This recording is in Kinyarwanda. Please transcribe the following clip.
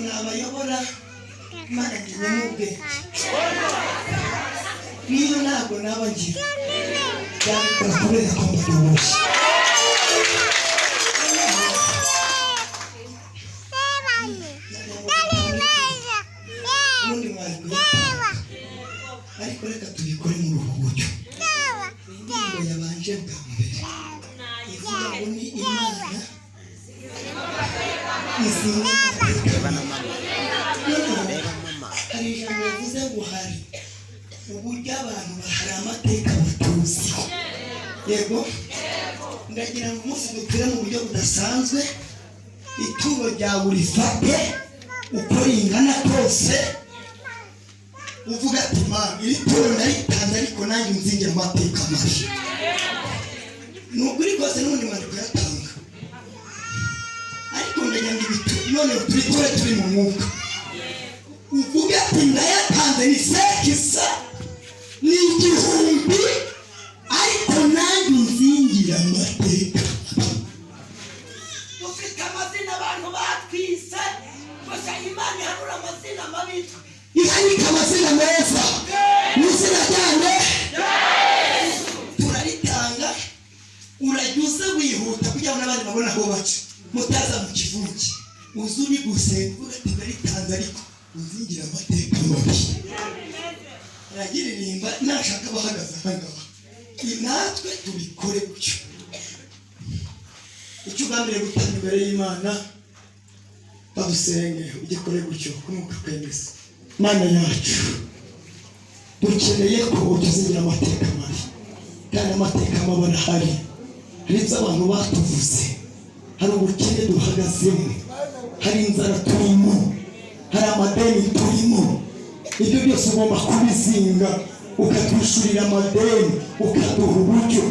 Nabayobora. Imana ndimye n'ubwenge, niyo ntabwo naba ngira byabikora kubera ko mbayoboye. Ubundi mwari kuyatanga, ariko reka tubikore muri ubu buryo. Indirimbo yabanje bwa mbere ivuga ngo ni Imana izinga amateka. Reba na mama. Noneho Reba mama. hari ijambo yavuze ngo hari uburyo abantu hari amateka batuziho. Yego, ndagira ngo umunsi dupfire mu buryo budasanzwe, ituro ryawe urifate uko ringana kose, uvuga ati: "Mana, iri turo ndaritanze, ariko nanjye unzingira amateka mabi." Ni ukuri kose, n'ubundi mwari kuyatanga, ariko ndagira ngo ibitu none tubikore turi mu mwuka. Uvuge ati: "Ndayatanze, ni 500, ni 1000, ariko nanjye unzingira amateka." Dufite amazina abantu batwise gusa, Imana ihanura amazina mabi. Ihanika amazina meza mu izina ryanjye. Turaritanga, urajya uza wihuta kugira ngo n'abandi babone aho baca, mutaza mu kivuge. Uze uri gusenga, uvuga ati: "Ndaritanze, ariko uzingira amateka mabi." Aragiririmba nashaka abahagaze aha ngaha, natwe tubikore gutyo. Icyo ugambiriye gutanga imbere y'Imana, badusenge, ugikore gutyo kumwuka kwemeza. Mana yacu, dukeneye ko utuzingira amateka mabi, kandi amateka mabi arahari. Hari ibyo abantu batuvuze, hari ubukene duhagazemo, hari inzara turimo, hari amadeni turimo. Ibyo byose ugomba kubizinga, ukatwishyurira amadeni, ukaduha uburyo.